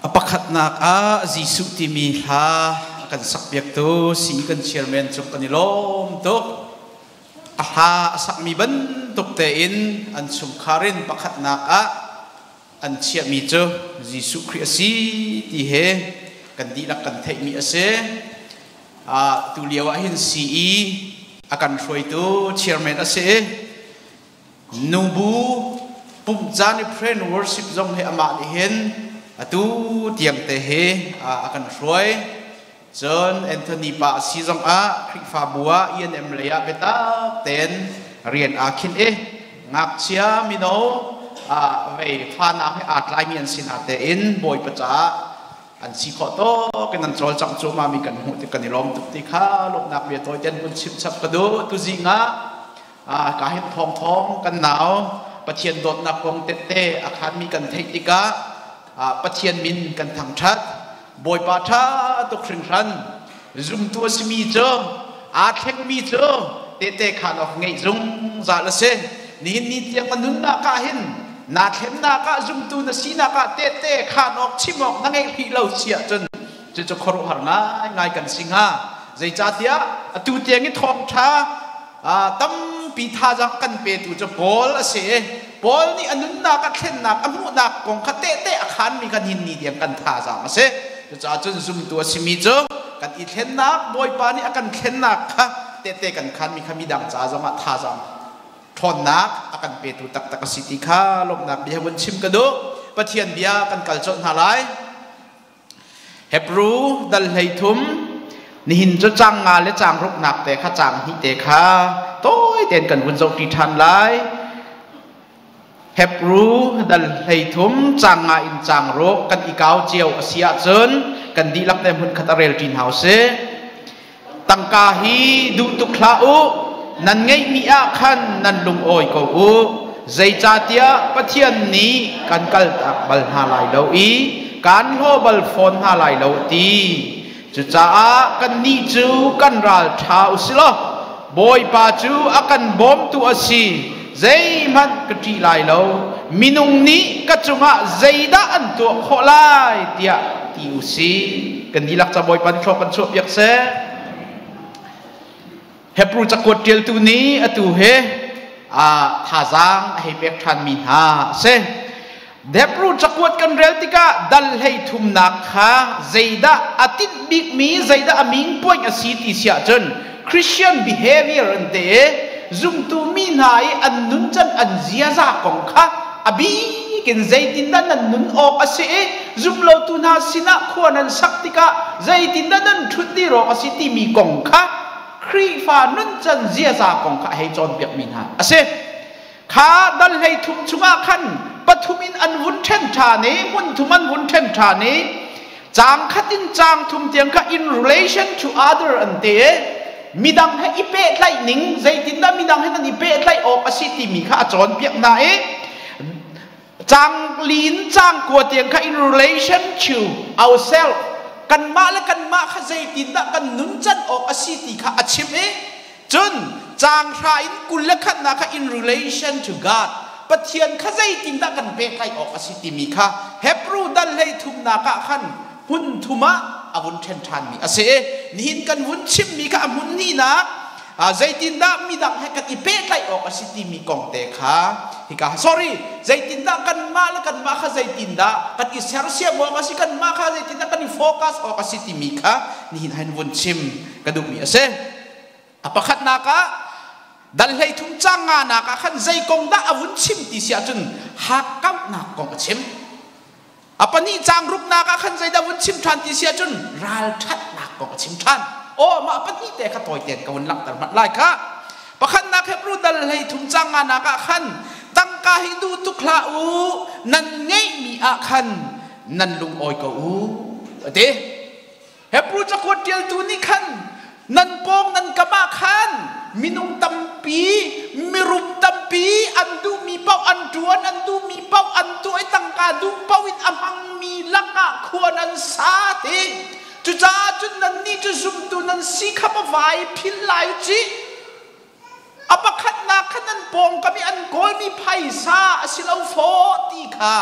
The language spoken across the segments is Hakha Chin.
A pakhatnak ah Jesuh timi hla a kan sakpiaktu si kan chairman cung kan i lawm tuk. A hla a sakmi bantuk tein an chungkhar in pakhatnak ah an chiahmi cu Jesuh Khrih a si ti he kan dihlak kan theihmi a si. Tu lio ah hin CE a kan hruaitu chairman a si. Nubu pumh caan i prayer and worship zong hi amah nih hin atu tiang te hi a kan hruai. Cun Anthony pa a si zongah Khrihfabu ah ENM lei ah biatak tein rian aa khinh i ngakchia mino vei fanak he aa tlaimi an si hna tein Bawipa caah an si khawh tawk in an cawlcangh cuahmah mi kan hmuh tik kan i lawm tuk ti kha lawmhnak bia tawi ten hun chim chap ka duh. Tuzing ah ka hin thawng thawng kan nau Pathian dawtnak kong tette a khanmi kan theih tikah Pathian min kan thangṭhat. Bawipa ṭha tuk hringhran. Zumtu a simi cu aa thlengmi cu tehte khaan awk ngeih zungzal a si. Nihin ni tiang na nunnak ah hin naa thlennak ah, zumtu na sinak ah tehte khaan awk, chim awk na ngeih rih lo si ahcun cucu khuaruahhar ngaingai kan si hnga. Zeicahtiah atu tiang i thawngṭha tampi thazaang kan petu cu Paul a si i Paul nih a nunnak a thlennak a hmuhnak kong kha tehte a khaanmi kha nihin ni tiang kan thazaang a si. Cucaah cun zumtu a simi cu kan i thlennak, Bawipa nih a kan thlennak kha tehte kan khaanmi kha midang ca zongah thazaang ṭhawnnak a kan petu taktak a si ti kha lawmhnak bia vun chim ka duh. Pathian bia kan kal colh hna lai. Hebru dal 13, nihin cu cang nga le cang ruknak te kha, cang hnih te kha tawi tein kan vun zohṭi ṭhan lai. Hebru dal 13, cang nga in cang ruk kan i kau cio a si ahcun kan dihlak te hmun khat a rel ṭi hna usih. Tangka hi duh tuk hlah u, nan ngeihmi ah khan nan lungawi ko u. Zeicahtiah Pathian nih kan kaltak bal hna lai lo i kan hlaw bal fawn hna lai lo a ti. Cucaah kannih cu kan ral ṭha u si law Bawipa cu a kan bawmtu a si, zeihmanh ka ṭih lai lo. Minung nih ka cungah zeidah an tuah khawh lai tiah ti u sih. Kan dihlak ca Bawipa nih thlawh kan chuahpiak seh. Hebrew cakuat ṭialtu nih atu hi thazaang a hei pek ṭhanmi hna a si. Hebrew cakuat kan rel tikah dal hlei thumnak kha zeidah a tinh bikmi, zeidah a ming point a si ti si ahcun Christian behavior an ti i zumtu mi hna i an nuncan, an ziaza kong kha a bik in zeitindah nan nun awk a si i zumlotu hna sinah khua nan sak tikah zeitindah nan ṭhut dir awk a si timi kong kha, Khrihfa nuncan ziaza kong kha a hei cawnpiakmi hna a si. Kha dal 13 chungah khan pathum in an vun ṭhen ṭhan i hmun thum an vun ṭhen ṭhan i caang khat in caang thum tiang kha in relation to other an ti i midang he i pehtlaih ning, zeitindah midang he nan i pehtlaih awk a si timi kha a cawnpiak hna i caang li in caang kua tiang kha in relation to ourselves, kanmah le kanmah kha zeitindah kan nuncan awk a si ti kha a chim i cun caang hra in 21nak kha in relation to God, Pathian kha zeitindah kan pehtlaih awk a si timi kha Hebrew dal 33nak ah khan hmun thum ah a vun ṭhen ṭhanmi a si. Nihin kan vun chimmi kha a hmun hnihnak, zeitindah midang he kan i pehtlaih awk a si timi kong te kha hika, sorry, zeitindah kanmah le kanmah kha zeitindah kan i sersiam awk a si, kanmah kha zeitindah kan i focus awk a si timi kha nihin hin vun chim ka duhmi a si. A pakhatnak ah, dal 13 cang nganak ah khan zei kong dah a vun chim ti si ahcun hakkauhnak kong a chim. A pahnih cang ruknak ah khan zeidah vun chim ṭhan ti si ahcun ralṭhatnak kong a chim ṭhan. Aw, mah pahnih te kha tawi tein ka vun langhter hmanh lai kha. Pakhatnak Hebrew dal 13 cang nganak ah khan tangka hi duh tuk hlah u, nan ngeihmi ah khan nan lungawi ko u, a ti. Hebrew cakuat ṭialtu nih khan nan pawng nan kam ah khan minung tampi, mirum tampi, an duhmi paoh an ṭuan, an duhmi paoh an tuah i tangka duh paoh in a hmangmi lakah khua nan sa ti. Cucaah cun nannih cu zumtu nan si kha va vai philh lai u cih. A pakhatnak kha nan pawngkam i an kawlmi phaisa a si lo fawh ti kha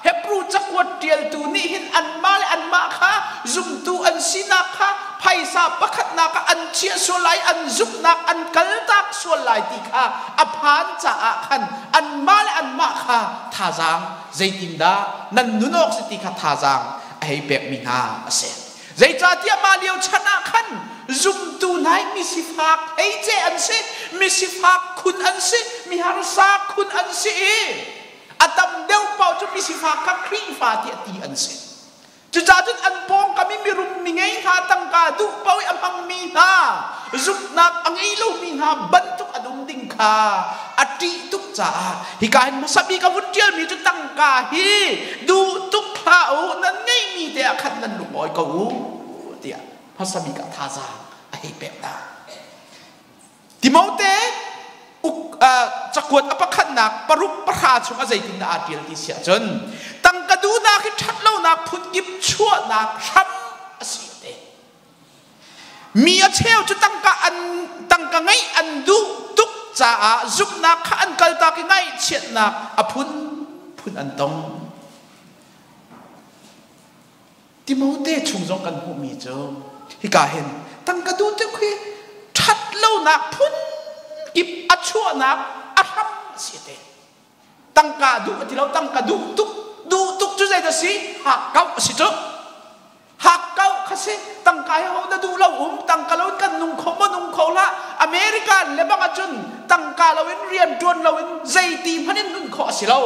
Hebrew cakuat cakuat ṭialtu nih hin anmah le anmah kha zumtu an sinak kha phaisa pakhatnak ah an chiah sual lai, an zumhnak an kaltak sual lai ti kha a phan caah khan anmah le anmah kha thazaang zeitindah nan nun awk si ti kha thazaang a hei pekmi hna a si. Zeicahtiah mah lio chan ah khan zumtu hna hi misifak hleice an si, misifak khun an si, miharsa khun an si i a tam deuh paoh cu misifak kha Khrihfa tiah ti an si. Cucaah cun an pawngkam i mirum mi ngei hna tangka duh paoh i a hmangmi hna zumhnak a ngei lomi hna bantuk an um ding kha a ṭih tuk caah hika hin hmasa bik a vun ṭialmi cu tangka hi duh tuk hlah u, nan ngeihmi te ah khan nan lungawi ko u tiah hmasa bik ah thazaang a hei pek hna. Timote uk cakuat a pakhatnak paruk pahra chung a zeitindah aa ṭial ti si ahcun tangka duhnak hi ṭhatlonak phunkip chuahnak hram a si te. Mi a cheu cu tangka an tangka ngeih an duh tuk caah zumhnak kha an kaltak i ngaihchiatnak a phunphun an tong. Timote chung zong kan hmuhmi cu hika hin tangka duh tuk hi ṭhat lonak phun kip a chuahnak a hram a si te. Tangka duh a ti lo, tangka duh tuk duh tuk cu zeidah si? Hakkauh a si cu. Hakkauh kha si. Tangka hi ho na duh lo um, tangka lo in kan nung kho maw nung kho hlah. America le bang ahcun tangka lo in rian ṭuan lo in zeiti hmanh in nun khawh a si lo.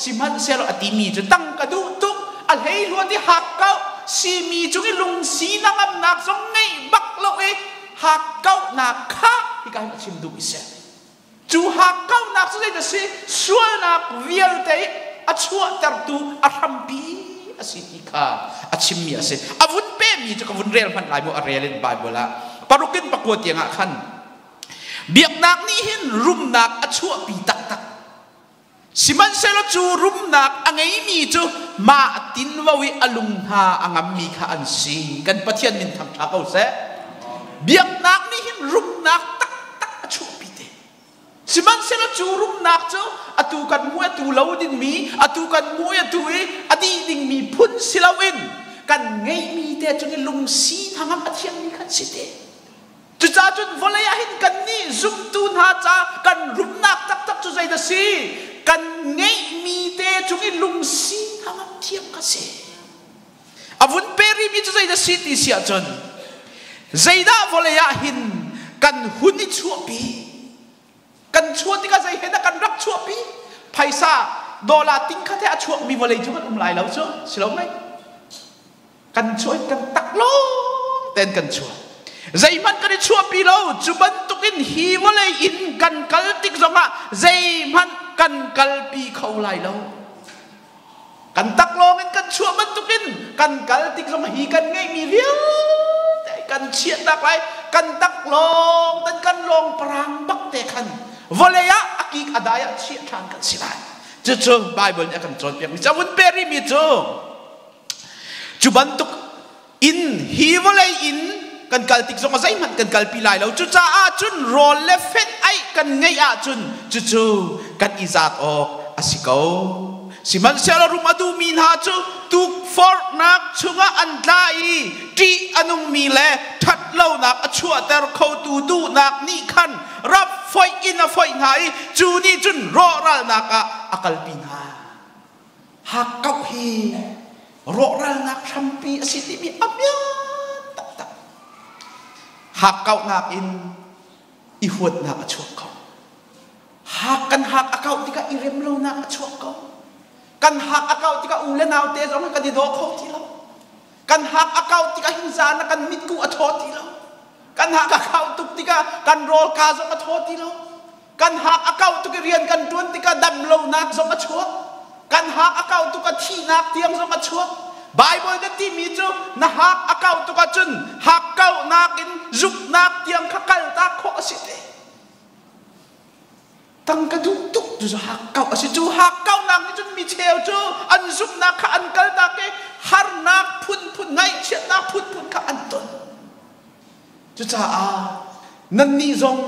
Sihmanhsehlaw a timi cu tangka duh tuk, a hleihluat i hakkauh simi cung i lungsi hnangamnak zong ngeih bak lo i hakkauhnak kha hika hin a chim duh i si. Cu hakkauhnak cu zeidah a si? Sualnak vialte a chuahtertu a hrampi a si ti kha a chimmi a si. A vun pehmi cu ka vun rel hmanh lai mu, a rel in Bible ah. Paruk in pakua tiang ah khan biaknak nih hin rumnak a chuahpi taktak. Sihmanhsehlaw cu rumnak a ngeimi cu mah tinvo i a lung hna a ngammi kha an si. Kan Pathian min thangṭha ko seh. Biaknak nih hin rumnak taktak a chuahpi te. Sihmanhsehlaw cu rumnak cu atu kan hmu atu lo dingmi, atu kan hmu atu i a dih dingmi phun si loin kan ngeihmi te cu lungsi hnangam a thiangmi khan si te. Cucaah cun vawlei ah hin kannih zumtu hna ca kan rumnak taktak cu zeidah si? Kan ngeihmi te cung i lungsi hnangam thiam kha si. A vun pe rihmi cu zeidah si ti si ahcun zeidah vawlei ah hin kan hun i chuahpi? Kan chuah tikah zei he dah kan rak chuahpi? Phaisa dollar ting khat he a chuakmi vawlei cu kan um lai lo cu si lo mei? Kan chuah in kan tak lawng tein kan chuah. Zeihmanh kan i chuahpi lo. Cu bantukin hi vawlei in kan kal tik zongah zeihmanh kan kalpi kho lai lo. Kan tak lawng in kan chuah bantukin kan kal tik zongah hi kan ngeihmi vialte kan chiahtak lai. Kan tak lawng ten kan lawng parang bak te khan vawlei ah a kik a dai ah chiah ṭhan kan si lai. Cucu Bible nih a kan cawnpiakmi cu a vun pe rihmi cu Cu bantuk in hi vawlei in kan kal tik zongah zeihmanh kan kalpi lai lo. Cucaah cun rawl le fenh aih kan ngeih ahcun cucu kan i zaat awk a si ko. Sihmanhsehlaw rum a duhmi hna cu tukforhnak chungah an tla i ṭih a nungmi le ṭhatlonak a chuahter khotu duhnak nih khan rap foih in a foih hna i cu nih cun rawhralnak ah a kalpi hna. Hakkauh hi rawhralnak hrampi a si timi a bian taktak. Hakkauhnak in i huatnak a chuak kho. Hak kan hak a kauh tikah i remlonak a chuak ko. Kan hak a kauh tikah u le nau te zong kan i daw kho ti lo. Kan hak a kauh tikah hin zan ah kan mitkuh a thaw ti lo. Kan hak a kauh tuk tikah kan rawl ka zong a thaw ti lo. Kan hak a kauh tuk i rian kan ṭuan tikah damlonak zong a chuak. Kan hak a kauh tuk ah thihnak tiang zong a chuak. Baibal na timi cu na hak a kauh tuk ahcun hak kauhnak in zumhnak tiang kha kaltak khawh a si te. Tangka duh tuk cu hak kauh a si. Cu hak kauhnak nih cun mi cheu cu an zumhnak kha an kaltak i harnak phunphun, ngaihchiatnak phunphun kha an ton. Cucaah nannih zong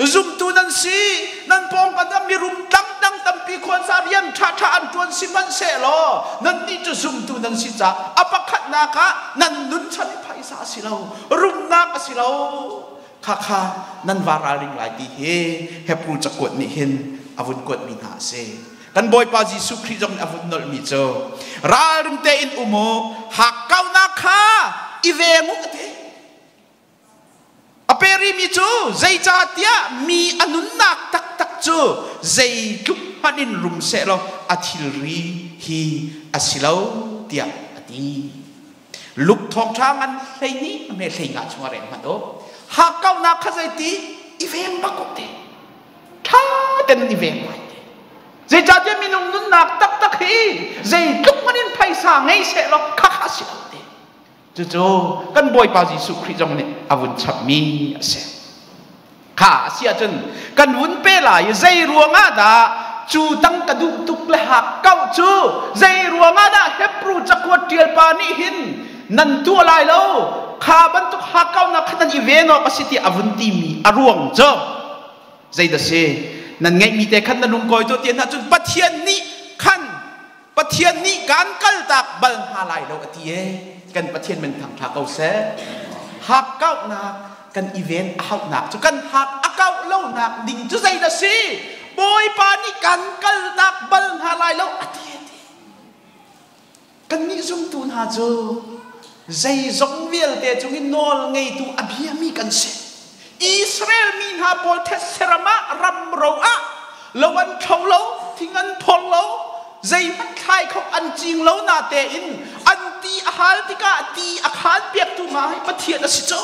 Zumtu nan si, nan pawngkam ah mirum dangdang tampi khuansa rian ṭhaṭha an ṭuan sihmanhsehlaw nannih cu zumtu nan si caah a pakhatnak ah nan nun chan i phaisa a si lo, rumnak a si lo. Khakha nan va ralring lai ti hi Hebrew cakuat nih hin a vun kuatmi hna a si. Kan Bawipa Jesuh Khrih zong nih a vun nolhmi cu ralring tein um u, hakkauhnak kha i veng u a ti. A pe rihmi cu zeicahtiah mi a nunnak taktak cu zeitluk hmanh in rum sehlaw a thilri hi a si lo tiah a ti. Luke thawngṭha ngan 12 a hme 15 chungah rel hmanh u. Hakkauhnak kha zeiti i veng bak u ti. Ṭha tein i veng lai ti. Zeicahtiah minung nunnak taktak hi zeitluk hmanh in phaisa ngei sehlaw khakha a si lo ti. Cucu kan Bawipa Jesuh Khrih zong nih a vun chapmi a si. Kha a si ahcun kan vun pe lai i zei ruangah dah cu tang ka duh tuk le hak kauh cu zei ruangah dah Hebrew cakuat ṭial pa nih hin nan tuah lai lo kha bantuk hakkauhnak kha nan i ven awk a si tiah a vun timi a ruang cu zeidah si nan ngeihmi te khan na lungkawi tuah ti hna cun Pathian nih khan Pathian nih kan kaltak bal hna lai lo a ti e. Kan Pathian min thangṭha ko seh. Hakkauhnak kan i ven a hauhnak cu kan hak a kauh lonak ding cu zeidah si? Bawipa nih kan kaltak bal hna lai lo a ti a ti. Kannih zumtu hna cu zeizong vialte cungin nawl ngeitu a biami kan si. Israel mi hna pawl thetse ram ah ramro ah lo an thlo lo, thing an phor lo, zeihmanh thlai kho an cing lo na tein an ti a hal tikah ti a khaan piaktu hna hi Pathian a si cu.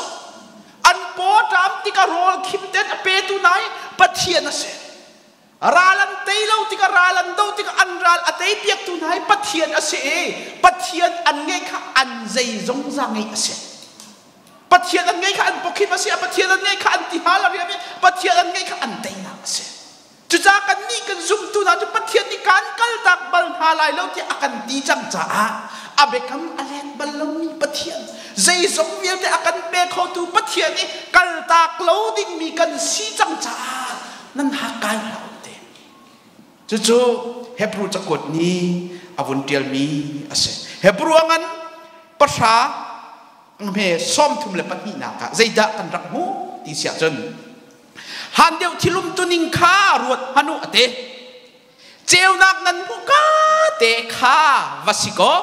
An paw ṭam tikah rawl khim ten a petu hna hi Pathian a si. Ral an tei lo tikah ral an do tikah an ral a tei piaktu hna hi Pathian a si i Pathian an ngeih kha an zeizongza ngeih a si. Pathian an ngeih kha an pawkhim a si, Pathian an ngeih kha an tihal a riam i Pathian an ngeih kha an teinak a si. Cucaah kannih kan zumtu hna cu Pathian nih kan kaltak bal hna lai lo tiah a kan ti cang caah a biakam a let bal lomi Pathian zeizong vialte a kan pe khotu Pathian i kaltak lo dingmi kan si cang caah nan hakkai hlah u te. Cucu Hebrew cakuat nih a vun ṭialmi a si. Hebrew a ngan pahra hme 32nak ah zeidah kan rak hmuh ti si ahcun hlan deuh thil umtuning kha ruat hmanh u a ti. Ceunak nan hmuh ka te kha va si kaw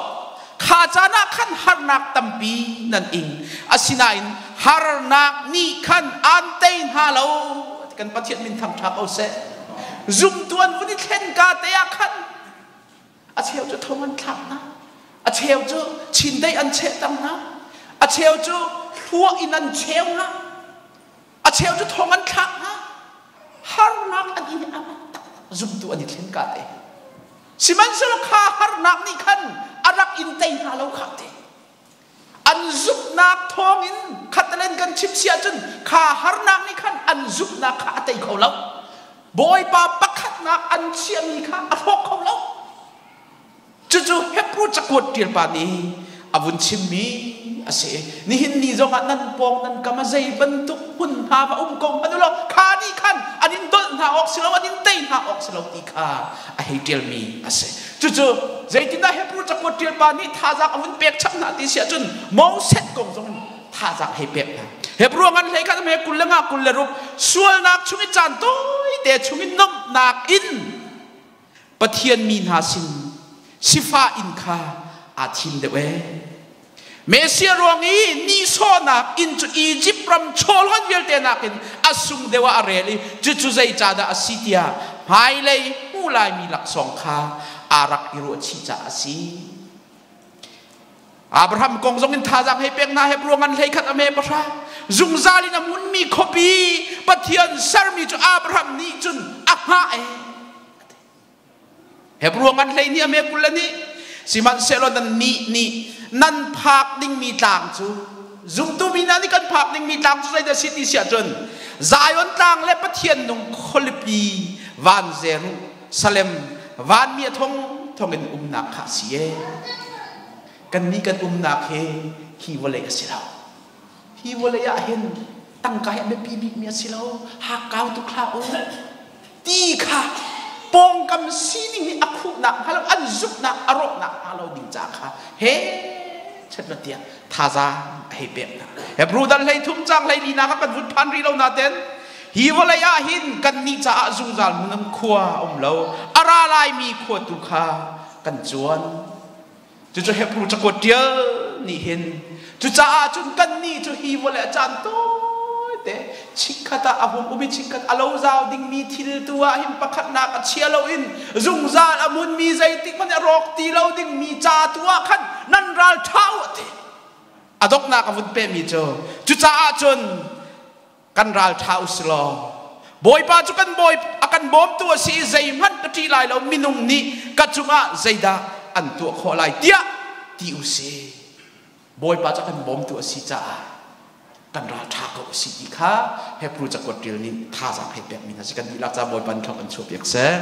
kha caan ah khan harnak tampi nan ing. Asinain harnak nih khan aan tei hna lo. Kan Pathian min thangṭha ko seh. Zumtu an vun i thlen ka te ah khan a cheu cu thong an thlak hna. A cheu cu chindeih an chehter hna. A cheu cu hluah in an cheu hna. A cheu cu thong an thlak hna. Harnak an in a zumtu an i thlen ka te. Sihmanhsehlaw kha harnak nih khan a rak in tei hna lo kha te. An zumhnak thawngin khatelen kan chim si ahcun kha harnak nih khan an zumhnak kha a tei kho lo. Bawipa pakhatnak an chiahmi kha a hrawk kho lo. Cucu Hebrew cakuat ṭial pa nih a vun chimmi a si. Nihin ni zongah nan pawng nan kam a zei bantuk hmun hna va um ko hmanh u law kha nih khan an in dolh hna awk si lo, an in tei hna awk si lo ti kha a hei ṭialmi a si. Cucu zeitindah Hebrew cakuat ṭial pa nih thazaang a vun pek chap hna ti si ahcun Moses kong zong in thazaang hei pek hna. Hebrew ngan hlei khat he 25 26 sualnak chung i caan tawite chung i nuamhnak in Pathian mi hna sin sifah in kha aa thim deuh ee. Messiah ruang i nihsawhnak inn cu Izipt ram chawhlawn vialte nakin a sung deuh ah a rel i cucu zeicahdah a si tiah hmailei hmu laimi laksawng kha aa rak i ruahchih caah a si. Abraham kong zong in thazaang hei pek hna Hebrew ngan 11 a me pahra zungzal in a hmunmi khuapi Pathian sermi cu Abraham nih cun a hngah ee. Hebrew ngan 12 a me 20 le nih sihmanhsehlaw nan nih nih nan phak dingmi tlang cu zumtu mi hna nih kan phak dingmi tlang cu zeidah si ti si ahcun Zion tlang le Pathian nung khualipi van Jerusalem vanmi a thong thong in umnak kha a si e. Kannih kan umnak hi hi vawlei a si lo. Hi vawlei ah hin Tangka hi a biapi bikmi a si lo. Hakkau tuk hlah u. Ti kha pawngkam sining nih a khuhnak hnga lo, an zumhnak a rawhnak hnga lo ding ca kha he chet va tiah thazaang a hei pek hna. Hebrew dal 13 cang 14 nak ah kan vun phan rih lo naten hi vawlei ah hin kan nih caah zungzal hmun khua a um lo. A ra laimi khua tu kha kan cuan. Cucu Hebrew cakuat ṭial nih hin cucaah cun kannih cu hi vawlei a caan tawite chikkhat ah a hung um i chikkhat a lo zau dingmi thil tu ah hin pakhatnak a chia loin zungzal a hmunmi zeitik hmanh a rawk ti lo dingmi ca tu ah khan nan ral ṭha u ti a donghnak a vun pehmi cu cucaah cun kan ral ṭha u si law Bawipa cu kan bawi a kan bawmtu a si i zeihmanh ka ṭih lai lo minung nih ka cungah zeidah an tuah khawh lai tiah ti u si Bawipa cu a kan bawmtu a si caah kan ral ṭha ko u si ti kha Hebrew cakuat ṭial nih thazaang hei pekmi hna si kan dihlak ca Bawipa nih thluak kan chuah piak seh.